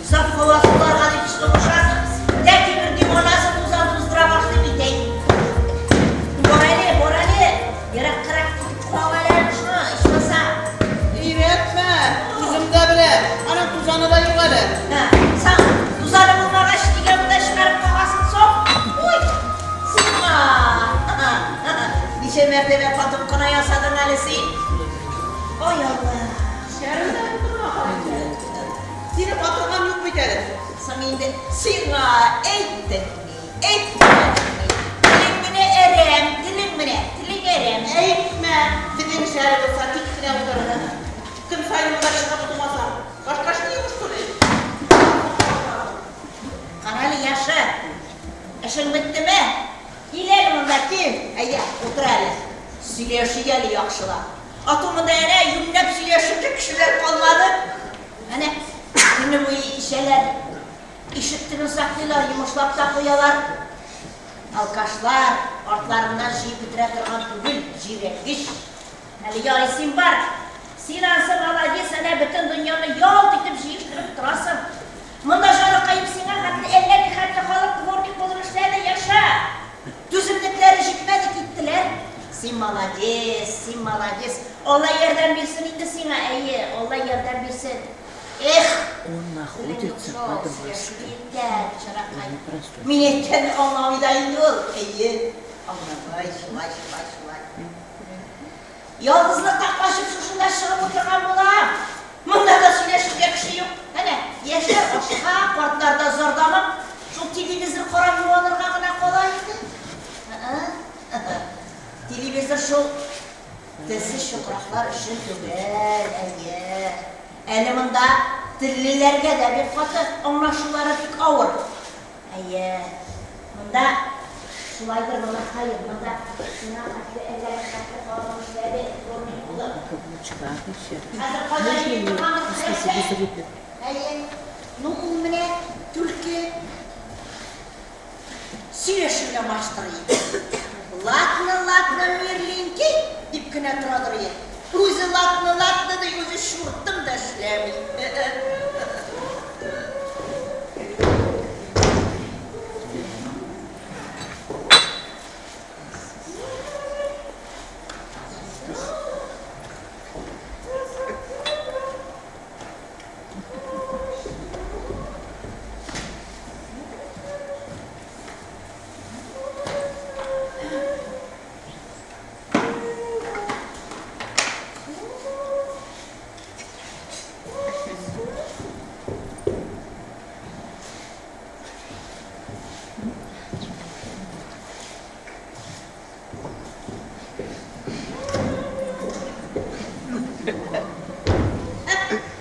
Саф һава суларга дип сугышасың, ләкин бер диванасы тузан туздыра башлый бит, әй. Бар әле, бар әле, ераккарак китеп кал әле шуны, ичмаса. Өйрәтмә, үзем дә беләм, аның тузаны да юк әле. Һа, саң, тузаны булмагач, нигә монда чыгарып кагасың соң? Уй, сиңа. Ничә мәртәбә катып кына ясадың әле син? Ай Алла. Шәрем дә утырма, Хәдичә. Сине батырган юк бит әле. Соң инде сиңа әйттем ни, әйтмәдем ни. Телең менә әрәм, телең менә, телең әрәм. Әйтмә, телең шәре булса, тик кенә утыр. Көн саен монда чыгып тумасаң, башка эшең юк шуны. Карале, Яша, эшең беттеме? Кил әле монда, кил. Әйдә, утыр әле. Сөйләшик әле яхшылап. Ату монда әнә юньләп сөйләшерлек кешеләр калмады. Әнә, көне буе ишәләр. Ишек төбен саклыйлар, йомышлап та куялар. Алкашлар артларыннан җыеп бетерә торган түгел, җирәнгеч. Әле ярый син бар. Син ансы молодец, әнә бөтен дөньяны ялт итеп җыештырып торасың. Монда җаныкаем сиңа хәтле әллә ни хәтле халык дворник булып эшләде, яша! Түземлекләре җитмәде, киттеләр. Син молодец, син молодец. Алла ярдәм бирсен инде сиңа, әйе, Алла ярдәм бирсен. Эх! Он Телең юк находится шул, под сөйләшми маской. икән, Он бичаракай. не простой. Мин әйткәнне аңламый да инде ул. Әйе, аңламый, шулай, шулай, шулай. Ялгызлыктан качып шушында чыгып утырган булам. Монда да сөйләшергә кеше юк. Әнә, яшьләр ашка, картлар да зар-дамын. Шул телевизор карап юанырга гына кала инде. Телевизор шул телсез чукраклар өчен түгел, әйе. Әле монда теллеләргә дә бик каты, аңлашулары бик авыр. Әйе, монда шулайдыр моны, хәер, монда сиңа хәтле әллә ни хәтле халык эшләде, дворник булып. На каблучках еще. Хәзер кайда Можно йөри ее торгандыр, в смысле беләсең? без рыбы? Әйе, ну ул менә түлке сөйләшергә маштыр иде. Ладно, ладно, мирленький, дип кенә торадыр иде. Үзе ладно, ладно ди, үзе чуртым да эшләми.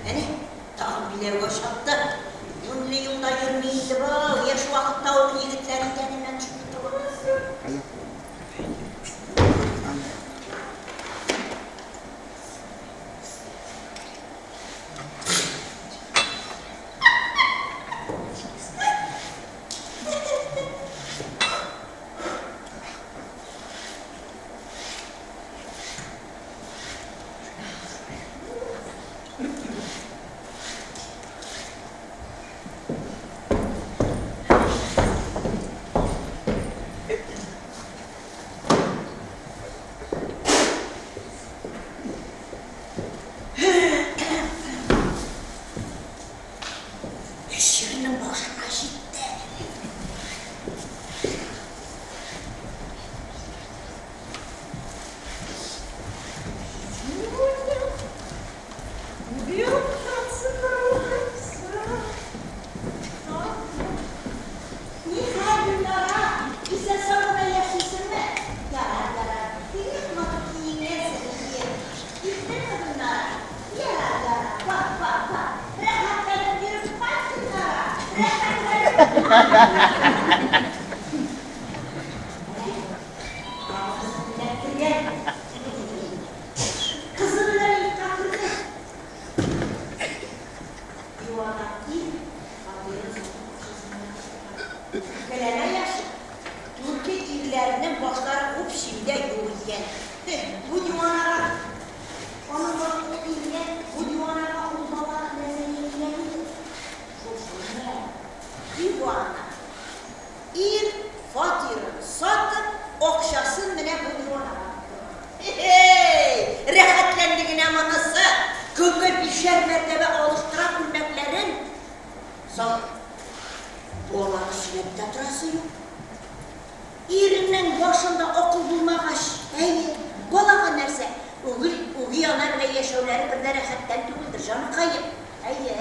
Әнә, тагын биләүгә чапты. Юньле юлда йөрми инде бу. Яшь вакытта ук егетләр итәгеннән төшми торган. Эш ирнең башына җитте. Кызы белән йортка керде. Дивана ир, фатирын сатып акчасына чыккан. Үпкәләмә яхшы. Түрке ирләренең башлары күп чимдә юк икән. Бу диванага аның башы ул иргә, бу диванага ул бала нәрсәгә кирәк иде? Шушы дивана. Ир фатирын сатып, акчасын менә бу диванага тоттырган. Хе-хей! Рәхәтләнде генә монысы! Көнгә бишәр мәртәбә алыштыра күлмәкләрен. Соң, баланы сөйләп тә торасы юк. Ирнең башында акыл булмагач, әйе, балага нәрсә? Үги, үги ана белән яшәүләре бер дә рәхәттән түгелдер, җаныкаем. Әйе,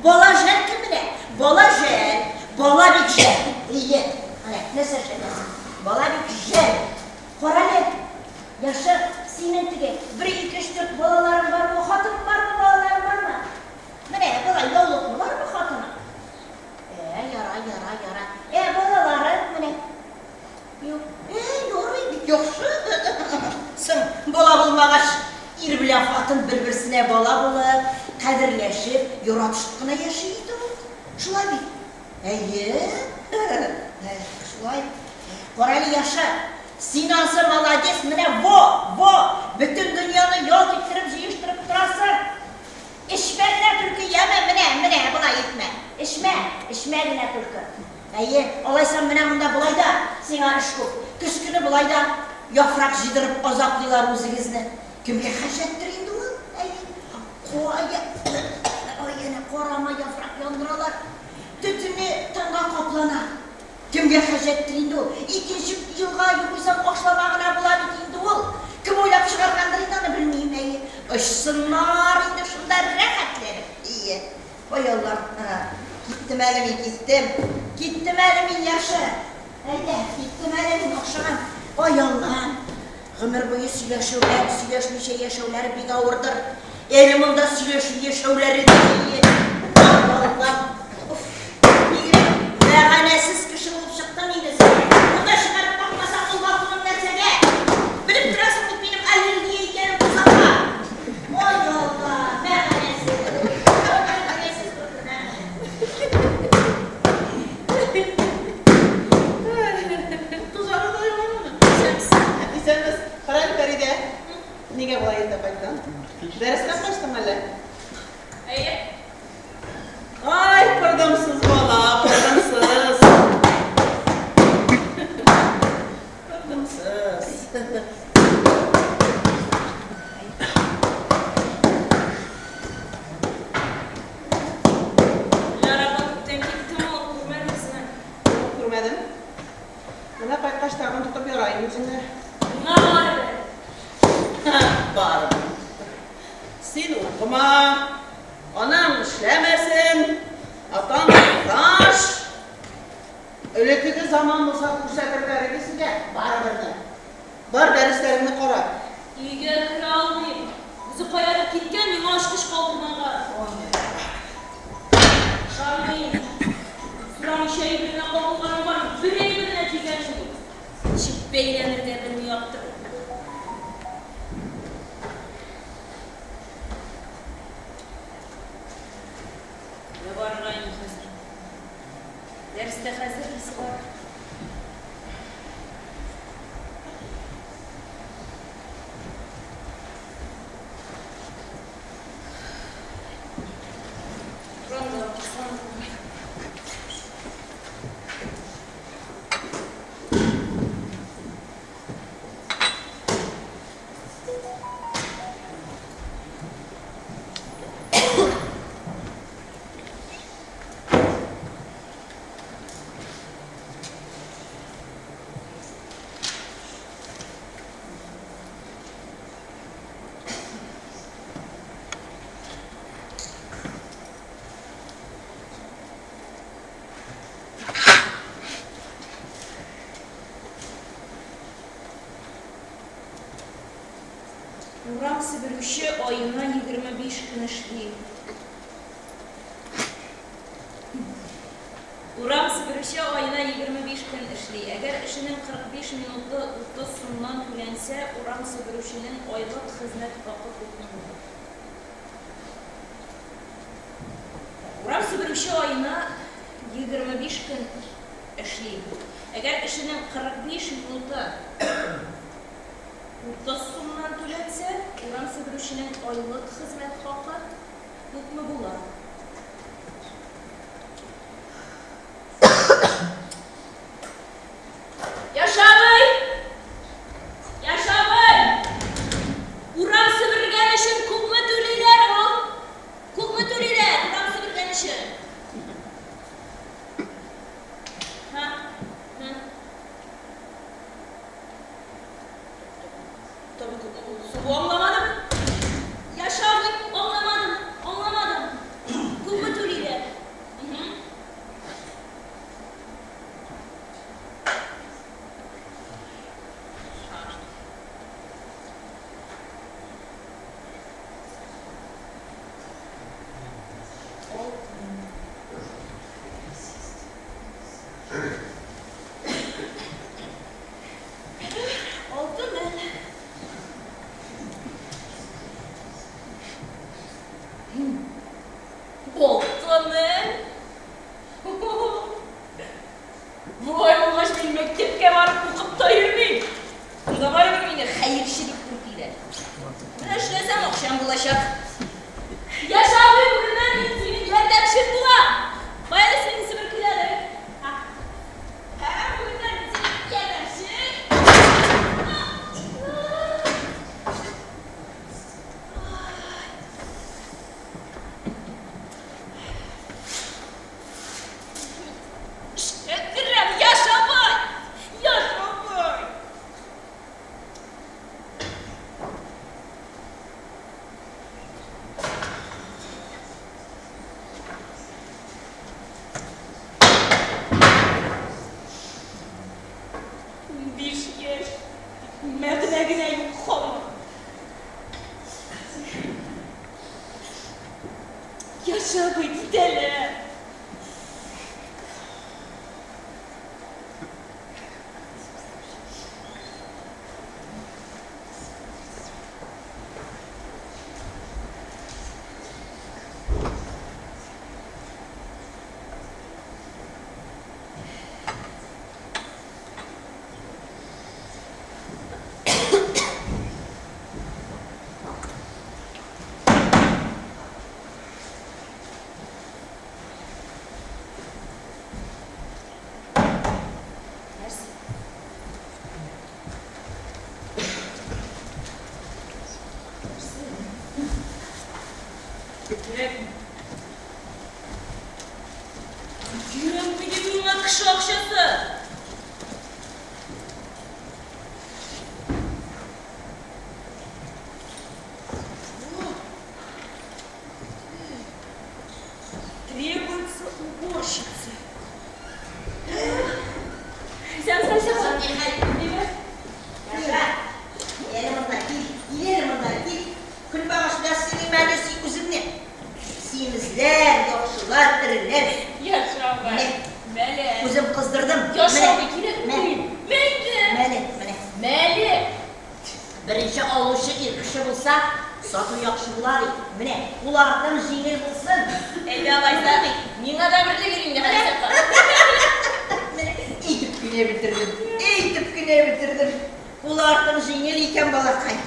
бала жәл кем менә? Бала жәл, бала бик жәл. Әйе, менә нәрсә жәлләсен? Бала бик жәл. Карале, яхшы, синең теге бер, ике, өч, дүрт балаларың бармы, хатының бармы, балаларың бармы? Менә болай яулыклы бармы хатының? Ә, яра, яра, яра. Ә, балалары менә. Юк. Ә, ярый, бик яхшы. Соң, бала булмагач, ир белән хатын бер-берсенә бала булып, кадерләшеп, яратышып кына яши иде ул. Шулай бит? Әйе. Ә, шулай. Карале, яхшы. Син ансы молодец, менә во, во, бөтен дөньяны ялт иттереп җыештырып торасың. Эчмә генә түлке, яме, менә, менә, болай итмә. Эчмә, эчмә генә түлке. Әйе, алайсам менә монда болай да сиңа эш күп. Көз көне болай да яфрак җыйдырып азаплыйлар үзегезне. Кемгә хаҗәттер инде ул? Әйе. Кая, ай, әнә карама яфрак яндыралар. Төтене тынга каплана. Кемгә хаҗәттер инде ул? Икенче елга югыйсәң ашлама гына була бит инде ул. Кем уйлап чыгаргандыр инде аны, белмим, әйе. Очсыннар инде шунда рәхәтләнеп, әйе. Ой, Аллам, киттем әле мин, киттем. Киттем әле мин, яхшы. Әйдә, киттем әле мин, охшаган. Ой, Аллам, гомер буе сөйләшүләр, сөйләшмичә яшәүләре бик авырдыр. Әле монда сөйләшеп яшәүләре дә, әйе. Ой, Аллам, уф, бигрәк мәганәсез кеше булып чыктың инде син. Монда чыгарып какмасаң, ул балконың нәрсәгә? Белеп торасың бит минем аллергия икәнен тозакка. Ой, Алла, мәганәсез. Мәганәсез булды, мәганәсез. Тузаны да юк аның. Исәнмесез. Карале, Фәридә. Нигә болай иртә кайттың? Дәрестән качтың әллә? Әйе. Ай, пырдымсыз бала, пырдымсыз. Пырдымсыз. Гөлнара апа күптән киттеме ул, күрмәдегезме? Юк, күрмәдем. Менә кайткач тагын тотып ярайм үзеңне. Миңа барыбер. Барыбер. Син укыма, анаң эшләмәсен, атаң алкаш. Элеккеге заман булса күрсәтерләр иде сезгә барыберне. Бар, дәресләреңне кара. Өйгә керә алмыйм. Үзе каядыр киткән, миңа ачкыч калдырмаган. Ышанмыйм. Сорамыйча әйберенә кагылганым бар, бер әйберенә тигәнем юк. Ничек бәйләнергә белми аптырыйм. Кая барырга инде хәзер? Дәрестә хәзер исе бар. Урамда утырсам булмый. Урам себерүче аена 25 көн эшли. Урам себерүче аена 25 көн эшли. Әгәр эшенең 45 минуты 30 сумнан түләнсә, урам себерүченең айлык хезмәт хакы күпме була? Урам себерүче аена 25 көн эшли. Әгәр эшенең 45 минуты 30 сумнан түләнсә, урам себерүченең айлык хезмәт хакы күпме була? Яшабый! Яшабый! Урам себергән өчен күпме түлиләр ул? Күпме түлиләр урам себергән өчен? Ха? Ха? Бу аңламадым. Яшабый, аңламадым, аңламадым. Күпме түлиләр? 6000. 6000? Болай булгач, мин мәктәпкә барып укып та йөрмим. Монда барыбер мине хәерче дип үртиләр. Менә эшләсәм, акчам булачак. Яшә абый, бүгеннән мин синең ярдәмчең булам. Кая әле синең себеркеләрең? Һәм бүгеннән мин синең ярдәмчең. Эшкә керәм, яшь абый! Яшь абый! 15 яшь, мәгънә генә юк һаман. Яшь абый, китәләр. Кирәкми. Кирәкми ди миңа кеше акчасы. Требуется уборщица. Яша, әле монда кил, кил әле монда, кил. Көнбагыш нәселем әле син үзеңне. Симезләр, яхшылар, эреләр. Яша, Менә. Мәле. Үзем кыздырдым. Яша, Менә. кирәк Мә. Мәле. Мәле, менә. Мәле. Беренче алучы ир кеше булса, сату яхшы булар иде. Менә, кул артың җиңел булсын. Әйдә алайса, миңа да берлек инде хәзер. Менә, әйтеп кенә бетердем. Әйтеп кенә бетердем. Кул артың җиңел икән, балакай.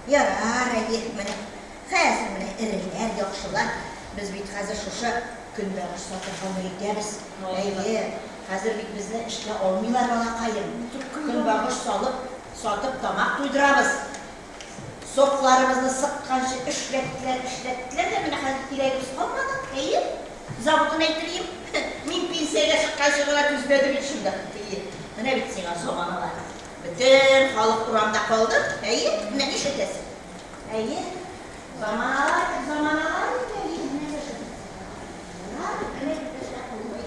Ярар, әйе, менә. Хәзер менә эреләр, яхшылар. Без бит хәзер шушы көнбагыш сатып гомер итәбез. Әйе, хәзер бит безне эшкә алмыйлар, балакаем. Көнбагыш салып, сатып тамак туйдырабыз. Сокларыбызны сыкканчы эшләттеләр, эшләттеләр дә менә хәзер кирәгебез калмады. Әйе, заводын әйтерием. Мин пенсиягә чыкканчы гына түзмәде бит шунда. Әйе, менә бит сиңа заманалар. Бөтен халык урамда калды. Әйе, менә нишләтәсең? Әйе, заманалар, заманалар инде, әйе, менә нәрсә. Ярар, менә нәрсә булмый.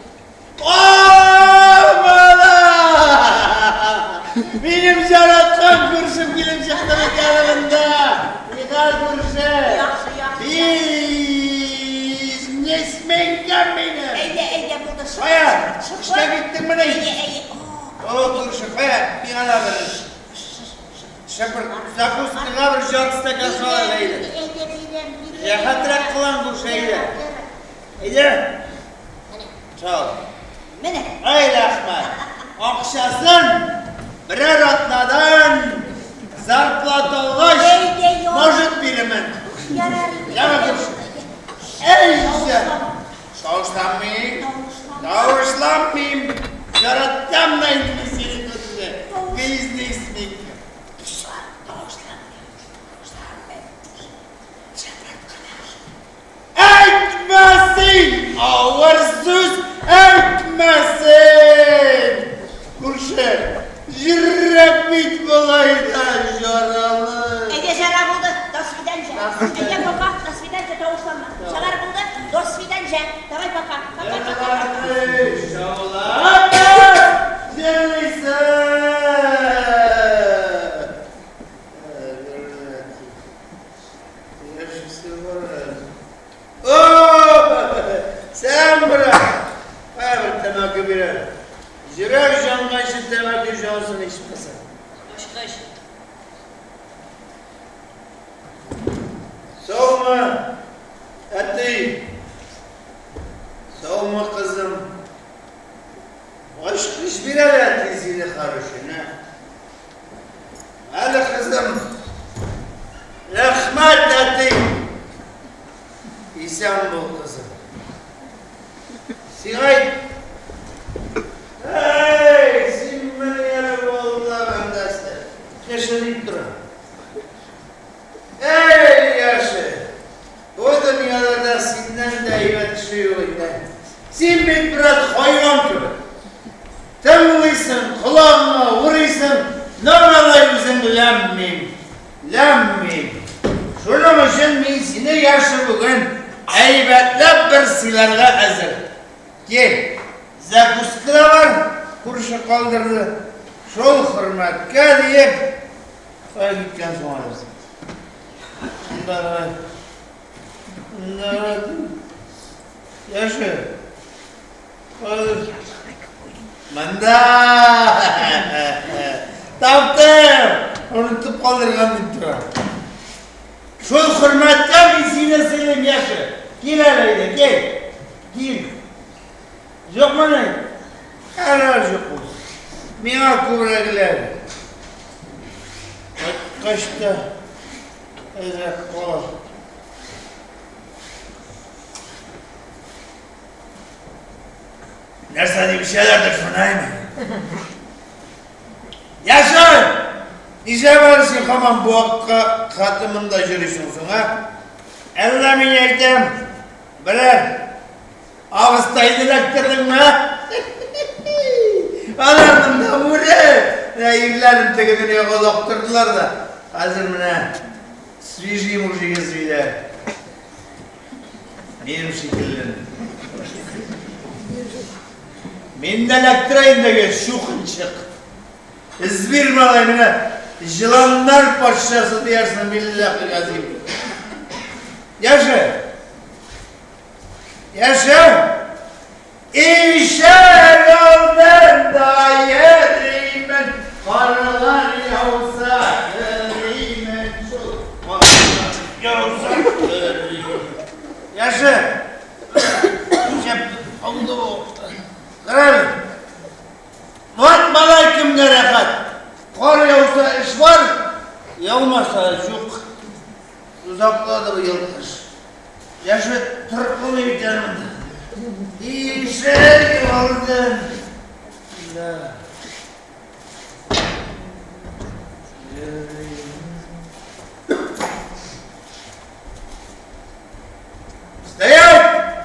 Амала! Минем яраткан күршем килеп чыкты бит янымда. Эшкә киттеңмени? Әйе, әйе. О, күрше, кая, миңа да бер шәпер, закускага бер жарты стакан сал әле, әйдә. Әйдә, бирәм, бирәм. Рәхәтрәк кылан, күрше, әйдә. Әйдә. Сал. Менә. Ай, рәхмәт. Акчасын берәр атнадан зарплата алгач, Әйдә, ярар. может бирермен. Ярар инде. Яме күрше. Әй, Тавышланмыйм. Тавышланмыйм. Яратам да инде мин сине күрше. Бизнесник. Әйтмә син! Авыр сүз әйтмә син! Күрше, йөрәк бит болай да жаралы. Әйдә, жара булды. До свидания. До свидания. Әйдә, пока. До свидания, тавышланма. Шагар булды. До свидания. Давай, пока. Пока, пока, пока. Шаулап җырлыйсың. О, сән брат, кая бер тәмәке бирер. Йөрәк җанганчы тәмәке җансын ичмәсә. Ачкыч. Саумы, әти? Саумы, кызым? Ачкыч бир әле әти сине хороший, Әле, кызым. Рәхмәт, әти. Исән бул, кызым. Сиңа әйт. Әй, син менә әле валла бәндәсе. Кеше дип тора. Әй, яше! Бу дөньяда да синнән дә әйбәт кеше юк инде. Син бит, брат, хайван кебек. Тыңлыйсың, колагыңа урыйсың, но алай үзең ләм-мим. Ләм-мим. Шуның өчен мин сине яше бүген әйбәтләп бер сыйларга әзер. Кил, закуска да бар, күрше калдырды. Шул хөрмәткә диеп, кая киткән соң әле без? Монда гына. Монда гына. Яше. Монда! Таптым! Онытып калдырган дип тора. Шул хөрмәткә мин сине сыйлыйм, яше. Кил әле, әйдә, кил. Кил. Юкмыни? Ярар, юк булсын. Миңа күбрәк эләгер. Кайткач та әзрәк кала. Нәрсә дип эчәләрдер шуны, әйме? Яшә! Нишләп әле син һаман бу акка хәтле монда йөрисең соң, ә? Әллә мин әйтәм, берәр абыстайны эләктердеңме, ә? Алар монда бүре! Менә ирләрен теге дөньяга олактырдылар да. Хәзер менә свежий мужик эзлиләр. Минем шикелле. Мин дә эләктерә инде чукынчык. Эзбир малай менә җыланнар патшасы диярсең билләһи газим. Яшә. Яшә. Ишек алдында йөримен, карлар яуса йөримен шул. Карлар яуса йөримен. Яшә. Шәп алды бу. Кара әле. Вот малай кемгә рәхәт. Кар яуса эш бар, яумаса юк. Озаклады быел кыш. Яше торып булмый бит әле монда. Ишек алдында. Стоять!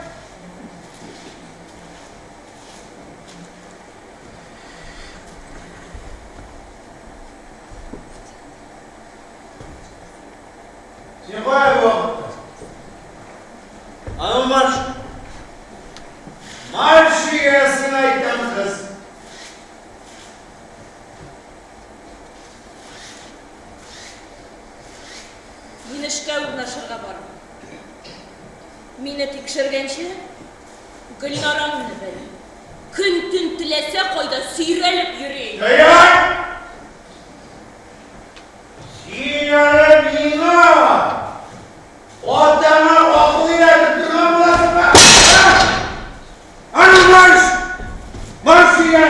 Син кая бу вакытта? А ну марш! Марш өйгә, сиңа әйтәм, кыз! Мин эшкә урнашырга барам. Мине тикшергәнче, Гөлнараңны бел. Көн-төн сөйрәлеп йөри. Стоять! Син әле миңа атаңа акыл өйрәтеп торган буласыңмы? Аны марш! Марш өйгә!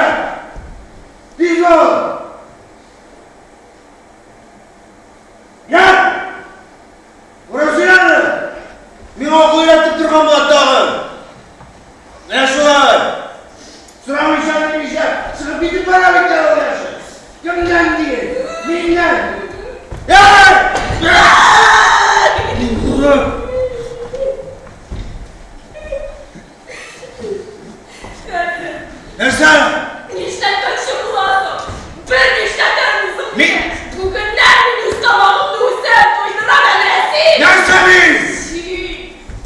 Тиз бул! Ят! Урасың әле! Миңа акыл өйрәтеп торган була тагын! Менә шулай! Сорамыйча, белмичә, чыгып китеп бара бит әле ул яше! Кемнән диген? Миннән! Эй! Нәрсә? Нишләтмәкче буласың? Бер нишләтәсең Мин- Бүгеннән мин үз тамагымны үзем туйдырам әле син! Нәрсә мин? Син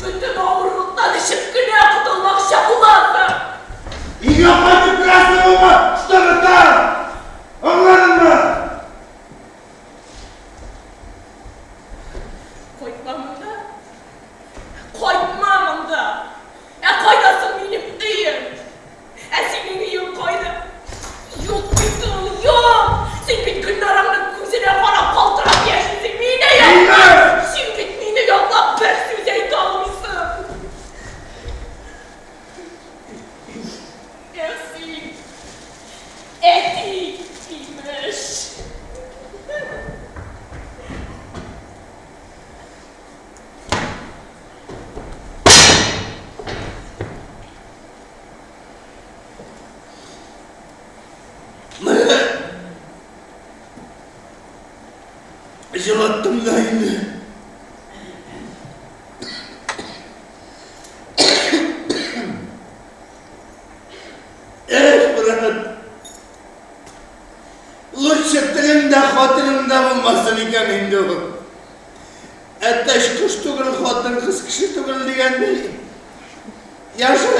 бөтен авырлыктан эчеп кенә котылмакчы буласың! Өйгә кайтып керәсең улмы? Чтобы там! Аңладыңмы? Кайтма монда. Кайтма монда. Ә кайда соң минем өем? Ә синең өең кайда? Юк бит ул, юк! Син бит Гөлнараңның күзенә карап калтырап яшисең, мине яклап! Син бит мине яклап бер сүз әйтә алмыйсың. Ә син, әти, имеш. Менә җылыттым да инде. Эх, брат. Лучше телем дә, хатыным да булмасын икән инде ул. Әтәч кош түгел, хатын кыз кеше түгел дигәндәй. Яхшы.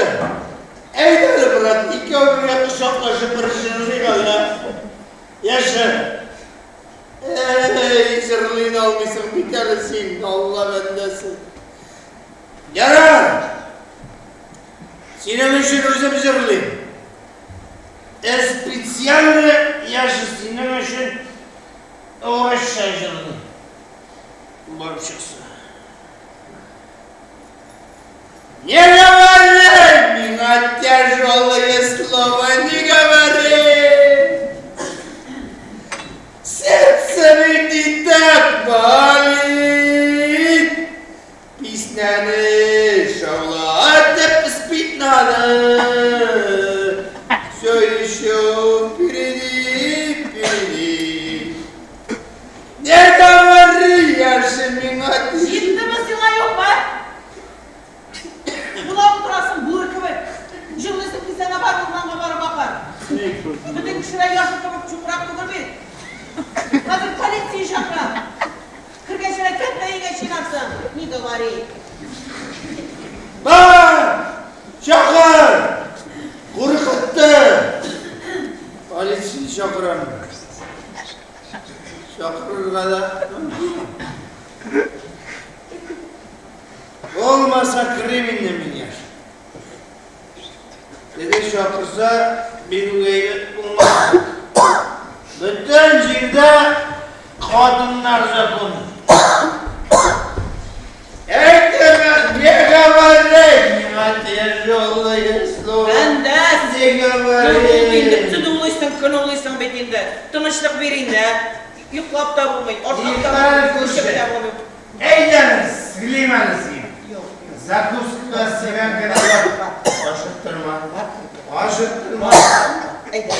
Әйдә әле, брат, икәү бергә кочаклашып бер җырлыйк әле. Яхшы. Әй, җырлый да алмыйсың бит әле син, Алла бәндәсе. Ярар. Синең өчен үзем җырлыйм. Ә специально яхшы синең өчен урысча җырлыйм. Барып чыксын. Не говори миңа тяжелые слова, не говори. Сердце ведь и так болит. Песняны шаулатып спить надо. Все еще впереди, впереди. Не говори, яше миңа. Җиттеме сиңа, юкмы? Елап утырасың бүре кебек. Җырлыйсың килсә, бар урманга барып бакыр. Бөтен кешеләр яше кебек чукрак түгел бит. Хәзер полиция чакыра. Кергәч кәттә өйгә чыгарсың. Не говори. Бар! Чакыр! Куркытты! Полиция чакырам. Чакырырга да мөмкин. Булмаса керим инде мин яш. Теге чакырса, бирүгә әйбәт булмас. Бөтен җирдә хатыннар законы. Әйтәме, не говори, миңа тяжелое слово. Әндәс. Не говори. Инде төн улыйсың, көн улыйсың бит инде. Тынычлык бир инде. Йоклап та булмый, ашап та Иртән булмый, эчеп күрше. тә булмый. Әйдәгез, сөйлим әле сиңа. Юк. Закуска сиңа генә бар. Ашыктырма. Ашыктырма. Әйдә,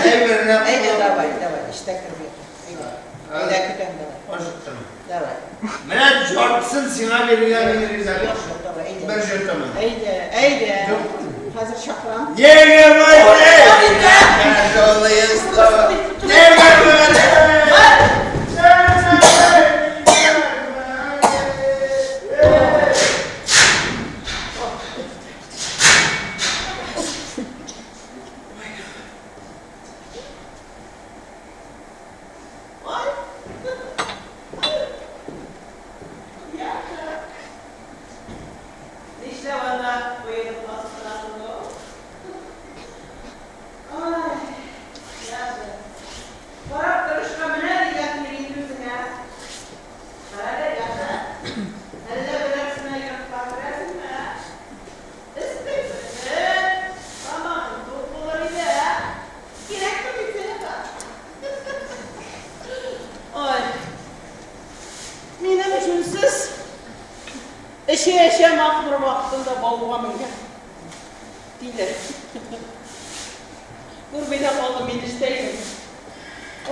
Әйберне әйдә, давай, давай, эштә кермә. Әйдә, әйдә, көтәм, давай. Ашыктырма. Давай. Менә яртысын сиңа бирергә мин риза. Яхшы, давай, әйдә. Бер җыртымын. Әйдә, әйдә. Юк. Хәзер чакырам. Не говори! Тяжелое слово. Не говори! Не говори! Ой. Яхшы. Нишләп анда уенып басып торасың, ну? Ай. бауга менгән. Тиле. Күрми дә калдым, мин эштә идем.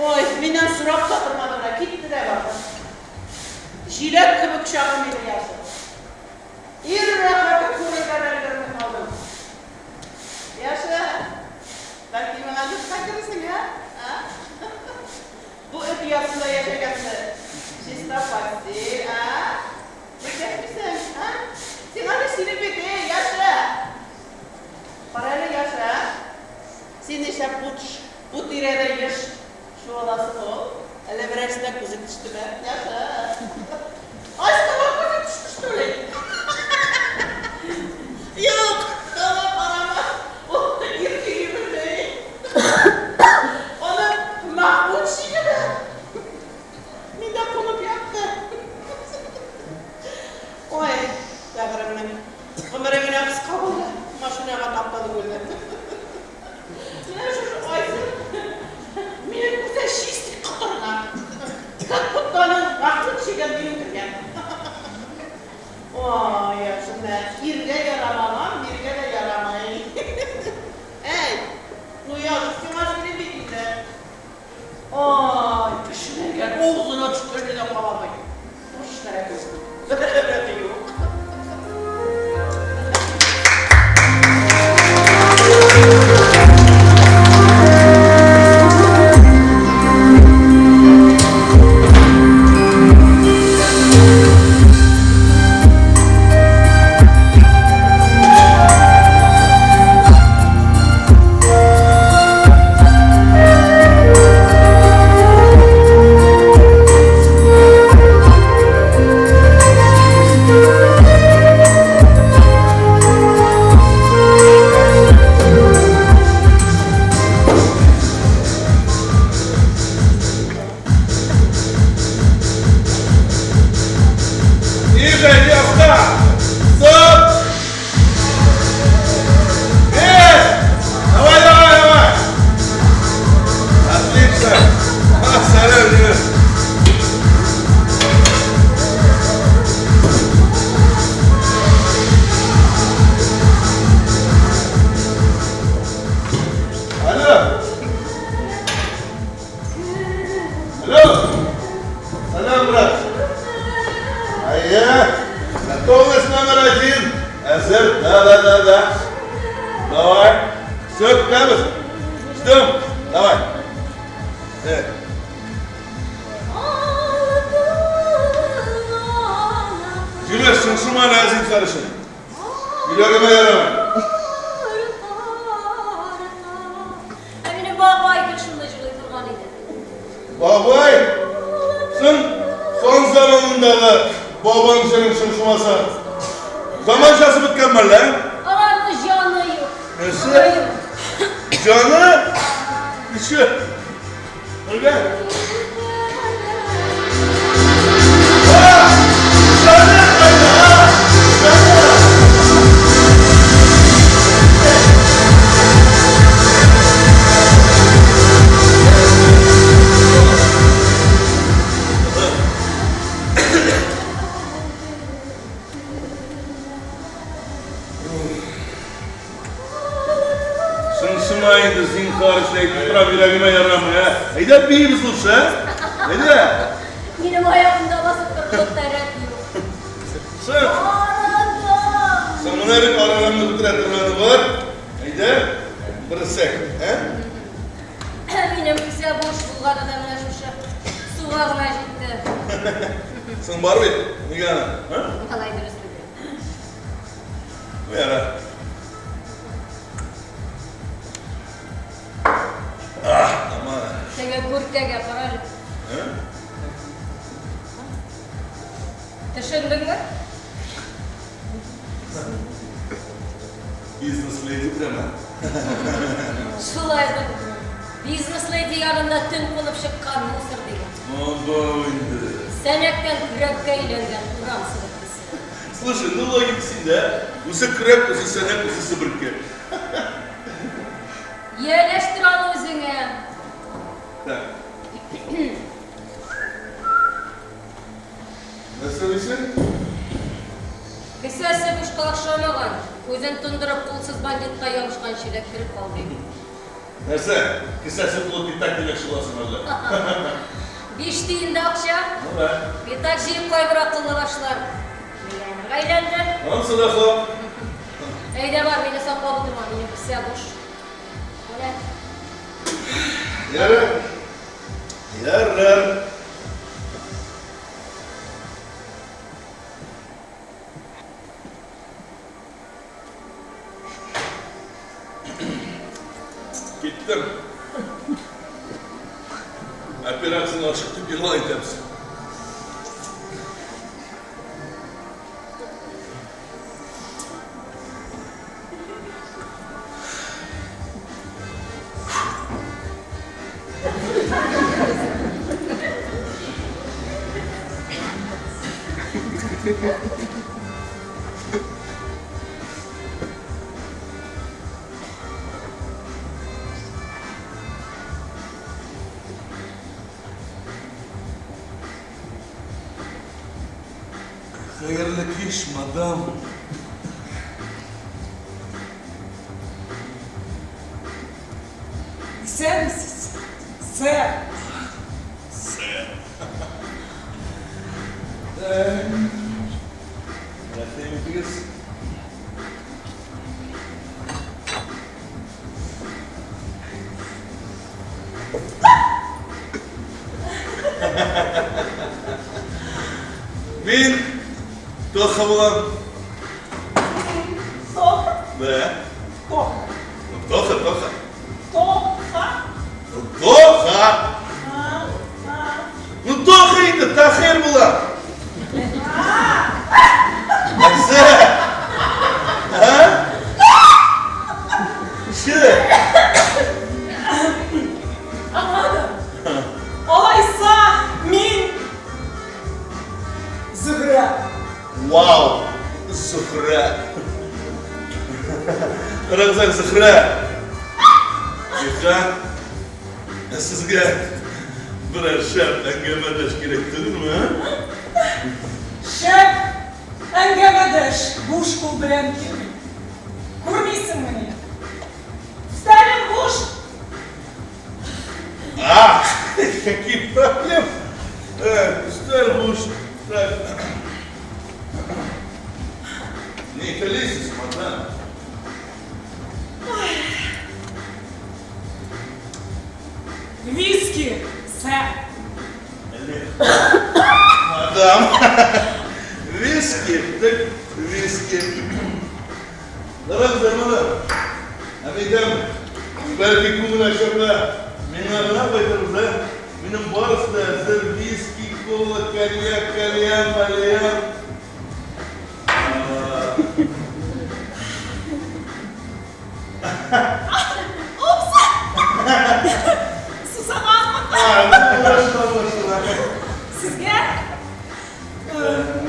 Ой, миннән сорап та тормады менә, китте дә барды. Җиләк кебек чагым иде яше. Ир рәхәте күрергә дә өлгерми калдым. Яше, бәлки миңа йортка керерсең, ә? Ә? Бу эт оясында яшәгәнче, чиста постель, ә? Ник дәшмисең, ә? Сиңа да сөйлим бит, эй, Яша! Кара әле, Яша, син нишләп бу, бу тирәдә еш чуаласың ул? Әллә берәрсенә күзең төштеме? Яша! Айсылуга күзең төште, что ли? Юк, аңа карама, ул ир көйли белми. Аны Мәхмүт чигенә. Миндә кунып ятты. Ой, бәгыремнең гомере генә кыска булды, машинага таптады үлде. Менә шушы Айсен мине күрсә чистый котырына. Как будто аның Мәхмүт чигән дию кергән. Ой, яхшы, иргә ярамаган, биргә дә ярамый. Әй, ну язык сиңа сөйлим бит инде. Ай, кешеләргә авызына төшкәнне дә кабалмый. Баш рәте рәте юк. Тише, девка! Стоп! Эй! Давай, давай, давай! Отлично! А, салют, привет! Алло! Алло! Салам, брат! А я? Готовность номер один. Әзер? Да, да, да, да. Давай. Все, көтәбез. Ждем. Давай. Э. Җиләс, шыңшыма әле, зинһар өчен. Йөрәгемә ярамый. Ә минем бабай гел шундый җырлый торган иде. Бабай, соң хан заманындагы бабаң синең шыңшымаса. Заманчасы беткән мәллә? Аларның җаны юк. Нәрсә? Җаны? Ничек? Үлгән? А! Җаны кайда? Җаны! Шыңшыма инде, зинһар өчен әйтеп торам, йөрәгемә ярамый, ә? Әйдә биибез лучше, ә? Әйдә. Минем аягымда басып торырлык та рәт юк. Соң. Арыдым. Соң менә бит арыганны бетерә торганы бар. Әйдә, берсәк, ә? Минем кесә буш булганы да менә шушы суга гына җитте. Соң бар бит, нигә аны, а? Алай дөрес түгел. Яра. Ах, тамам. Теге күркәгә кара әле. Ә? Төшендеңме? Бизнес-леди прямо. Шулай бит. Бизнес-леди янында төн кунып чыккан мусор дигән. Абау инде. Сәнәктән көрәккә әйләнгән урам себеркесе. Слушай, ну логика синдә. Үзе көрәк, үзе сәнәк, үзе себерке. Ияләштер аны үзеңә. Так. Нәрсә дисең? Кесәсе буш. Кошка охшамаган, күзен тондырып кулсыз бандитка ябышканчы эләктереп ал, дим. Нәрсә, кесәсе тулы пятак димәкче буласың әллә? Биш тиен дә акча. Ну да. Пятак җыеп кайбер акыллы башлар миллионерга әйләнде. Анысы да хак. Әйдә бар, мине саклап утырма, минем кесә буш. Менә. Ярар. Ярар. Киттем. Операцияне ачык дип игълан итәбез. Хәерле кич, мадам. Исәнмесез, сэр. Сэр. Так. Рәхим итегез. Мин Тоха булам. Тоха? Да. Тоха. Ну, Тоха, Тоха. Тоха? Ну, Тоха. Ну, Тоха инде, Тахир була. Нәрсә? А? Ничек? Аңладым. Алайса, мин Зөһрә. Вау, Зөһрә. Карагыз әле, Зөһрә. Зөһрә, ә сезгә берәр шәп әңгәмәдәш кирәк түгелме, а? Шәп әңгәмәдәш буш кул белән килми. Күрмисеңмени? Өстәлем буш. А, какие проблемы? Өстәл буш. Так. Ни телисез, мадам? Виски, сэр. Мадам, виски, так виски. Карагыз, мадам. Ә әйтәм, бәлки күңел ачарга миңа гына кайтырбыз, ә? Минем барысы да әзер, виски, кола, коньяк, кальян, мальян. Упс! Сусаганмын. Аңлашыла, аңлашыла. Сезгә?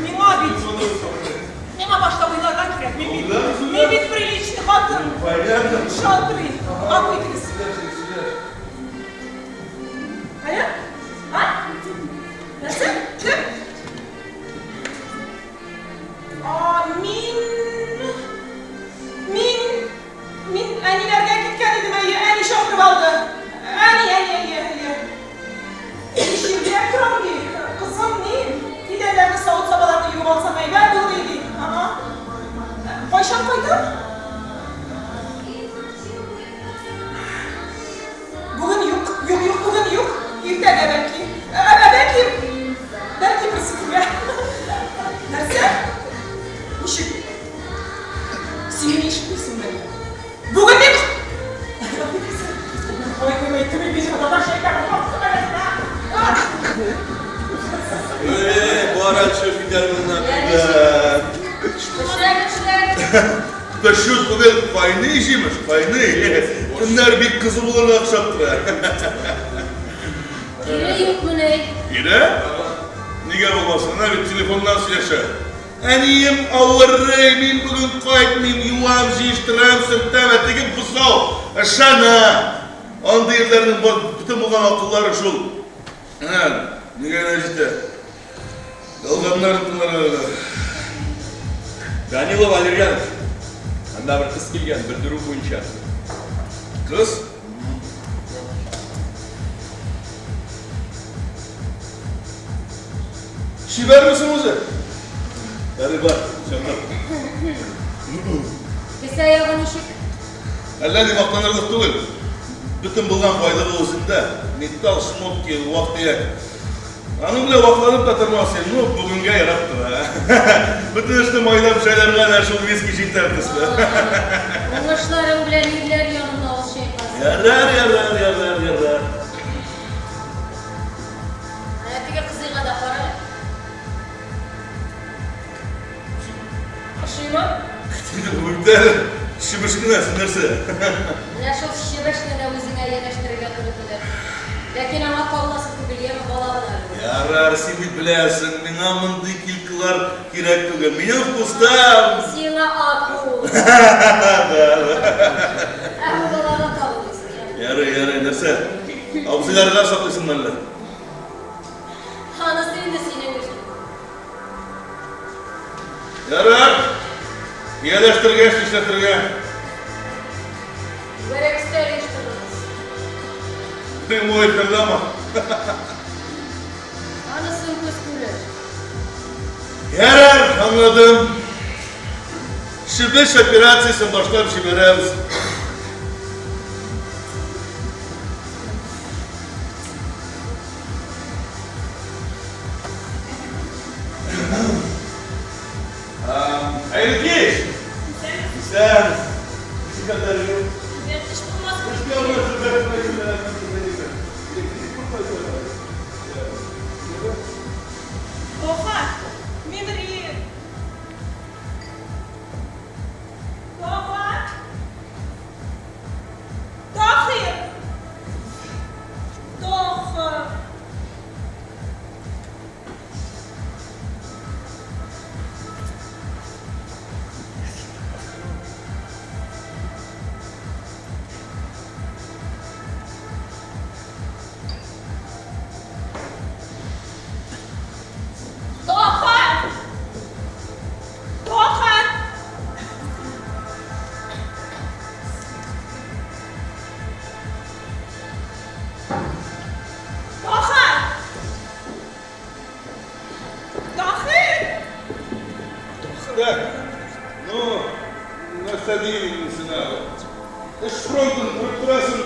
Миңа бит. Миңа башта уйларга кирәк. Мин бит, мин бит приличный хатын. Понятно. Шалтырый. Гафу итегез. Сөйләш, сөйләш. Алло? А? Нәрсә? Кем? А, мин... Мин... Мин әниләргә киткән идем, әйе, әни чакырып алды. Әни, әни, әйе, әйе. Чирләп торам ди. Кызым, ни? Идәннәрне, савыт-сабаларны юып алсаң әйбәт булыр иде, ди. Ага. Кайчан кайтам? Бүген юк, юк, юк, бүген юк. Иртәгә бәлки. Ә, ә, бәлки, бәлки берсекөнгә. Нәрсә? Ничек? Син мине ишетмисеңме? Бүген дип. Ой, ой, ой, түгел бит, татарча әйтәм. Эй, бара төшеп китәр моннан. Төшә, төшә. Төшү түгел, кайный җимеш, кайный. Көннәр бик кызу булырга охшап тора. Ире юкмыни? Ире? Нигә булмасын? Әнә бит телефоннан сөйләшә. Әнием авырый, мин бүген кайтмыйм, юам, җыештырам, сөртәм, ә теге бозау ышана. Андый ирләрнең бар бөтен булган акыллары шул. Әнә, нигә генә җитә. Ялганнар тыңларга. Данила Валерьянович, анда бер кыз килгән, белдерү буенча. Кыз? Чибәрме соң үзе? Әле бар, чакыр. Кесә ягы ничек? Әллә ни мактанырлык түгел. Бөтен булган байлыгы үзендә. Металл, шмотки, вак-төяк. Аның белән вакланып та тормас идем, ну, бүгенгә ярап тора. Бөтен эшне майлап җайларга әнә шул виски җитәр төсле. Уңышларың белән ирләр янында авыз чайкарсың. Ярар, ярар, ярар, ярар. Менә теге кызыйга да кара әле. Ошыймы? Бүтән чебеш кенә, син нәрсә? Менә шул чебешне дә үзеңә ияләштерергә туры килер. Ләкин аңа кагыласы түгел, яме, бала гына әле ул. Ярар, син бит беләсең, миңа мондый килькалар кирәк түгел. Минем вкуста... Сиңа акул. Ә бу балага кагылмыйсың, яме. Ярый, ярый, нәрсә? Абзыйларга саклыйсыңмы әллә? Анысы инде синең өчен. Ярар. Ияләштергәч, нишләтергә? Түгәрәк өстәл оештырырбыз. Прямой эфирдамы? Анысын күз күрер. Ярар, аңладым. Чебеш операциясен башлап җибәрәбез. Хәерле кич! Исәнмесез! Ничек хәлләрегез? Эш булмас. Тоха, Миңри. Тоха! Таһир! Тоха! Тоха! Тоха! Тоха! Таһир! Так, ну, нәрсә диим инде сиңа? Эш фронтын күреп торасың.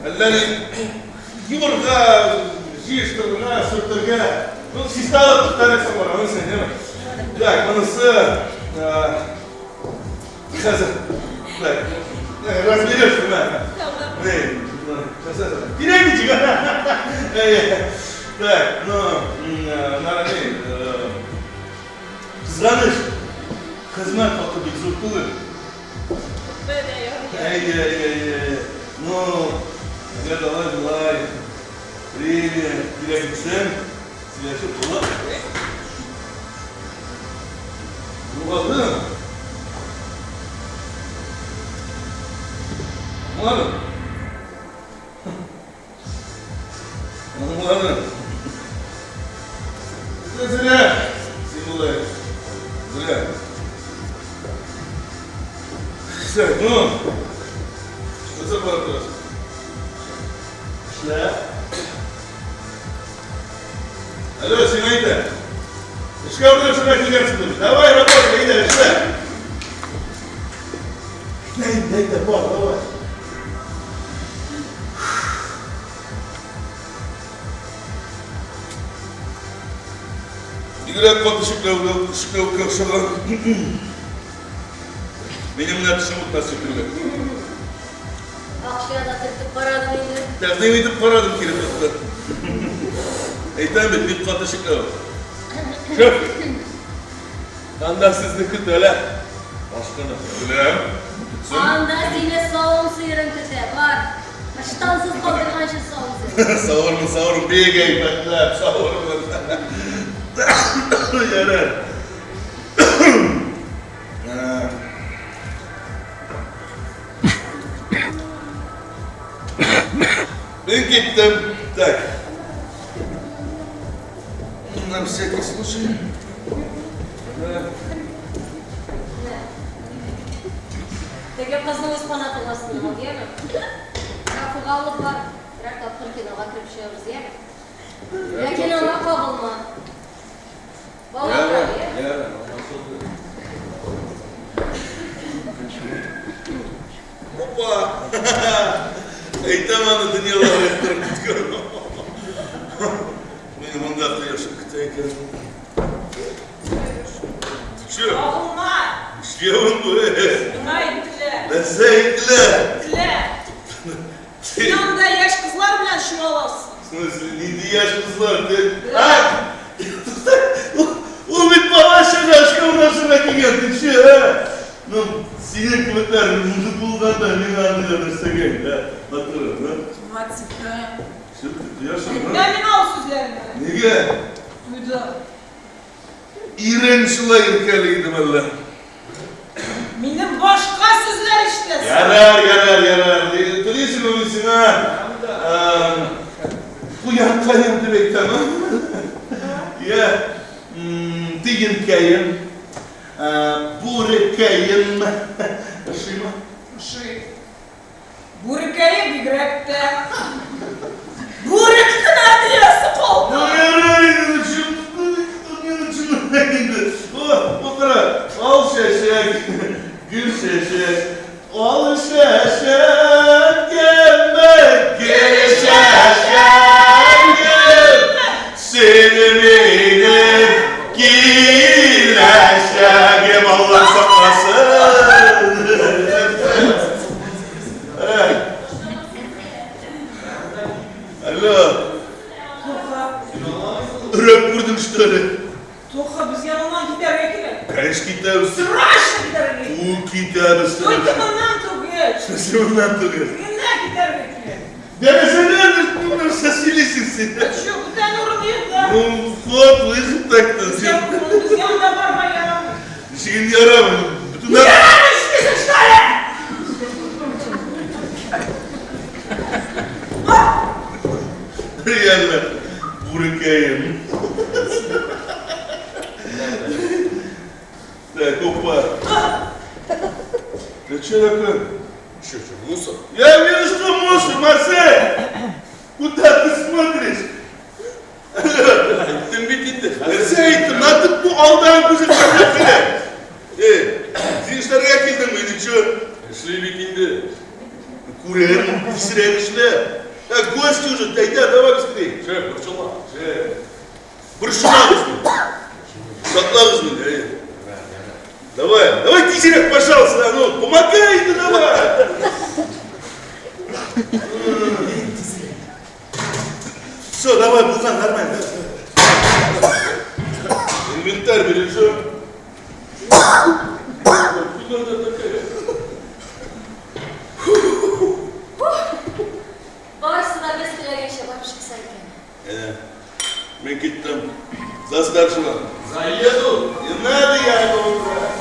Әллә ни юырга, җыештырырга, сөртергә. Ну, чисталык күтәрәсең бар, анысы, яме. Так, монысы, хәзер. Так, разберешь, менә. Ни, кирәк ничек? Так, ну, надо ни, кызганыч, хезмәт хакы бик зур түгел. Әйе, әйе, әйе. Ну, әгәр дә алай болай, премия кирәк дисәң, сөйләшеп була. Аңладым. Аңладым. Аңладым. Это зря. Син болай. Зря. Так, ну, что за вопрос? Эшлә. Алло, син әйтә. Эшкә урнашырга килгәнсең бит. Давай, работай, әйдә, эшлә. Әйдә, әйдә, бар, давай. Бигрәк каты чикләвеккә охшаган. Минем менә тешем үтмәс шикелле. Акча да төртеп карадың инде. Тәкъдим итеп карадым, кире какты. Әйтәм бит, бик каты чикләвек. Шеф, анда сезне көтәләр. Ашкынып. Беләм. Көтсен. Анда сине савым сыерың көтә, бар. Ыштансыз калдырганчы савым сыерын. Савырмын, савырмын, бик әйбәтләп савырмын. Ярар. Мин киттем. Так. На всякий случай. Да. Теге кызны үз канатың астына ал, яме? Кафега алып бар, берәр тапкыр кинога кереп чыгыгыз, яме? Ләкин аңа кагылма. Бала Ярар, яме? ярар, аңлашылды. Опа! Әйтәм аны дөньялар яктырып киткән. Мине монда кояшы көтә икән. Чё? Кагылма! Эшләвем бу. Миңа әйттеләр. Нәрсә әйттеләр? Әйттеләр. Син анда яшь кызлар белән чуаласың. В смысле, нинди яшь кызлар? Ты... А! Ул бит бала чага эшкә урнашырга килгән, ты че, а? Ну, синең кебекләр мужик булганда мин андый нәрсәгә, да, матурым, да? Матика. Чё ты, кояшың, Әйтмә миңа ул сүзләрне. Нигә? Туйды. Ирең шулай иркәли иде мәллә? Минем башка сүзләр ишетәсем. Ярар, ярар, ярар. Телисеңме, мин сиңа куянкаем дип әйтәм, а? Я, тиенкәем, бүрекәем. Ошыймы? Ошый. Бүрекәе бигрәк тә. Бүрек кенә диясе калды. Ну, ярар инде, инде. О, утыра. Ал чәчәк, гөл чәчәк. Ал чәчәк, кебек гөл чәчәк. Сине минем киләчәгем, Алла сакласын. Эй. Алло. Тоха, Өрәк күрдең, что ли? Тоха, безгә моннан китәргә кирәк. Конечно, китәбез. Срочно китәргә кирәк. Ул китәбез. Только моннан түгел. Смысле, моннан түгел? Тегеннән китәргә кирәк. Дәрәҗәләр, нәрсә сөйлисең син? Чё, бүтән урын юк да. Ну, вот, выход так-то. Безгә безгә монда барма ярамый. Ничек инде ярамый? Бөтен Ярамый, ишетәсең, что ли? Реально, бүрекәем. Так, опа. Ты что такое? Че, че, мусор? Я вижу, что мусор, Марсель! Куда ты смотришь? Әйттем бит инде. Нәрсә әйттем? Надо бу алдан күзәтергә кирәк. Эй, син эшләргә килдеңме или что? Эшли бит инде. Күрәм, тизрәк эшлә. Так, гости уже, әйдә, давай быстрее. Шеф, борчылма. Шеф. Борчылагыз мине. Саклагыз мине, әйе. Давай, давай тизрәк, пожалуйста, ну, помогай, ну давай. Все, давай, булган, нормально. Инвентарь бережем. Куда она такая? Барысы да без теләгәнчә барып чыкса икән. Мин киттем. За старшего. Заеду. Не надо, я его убрать.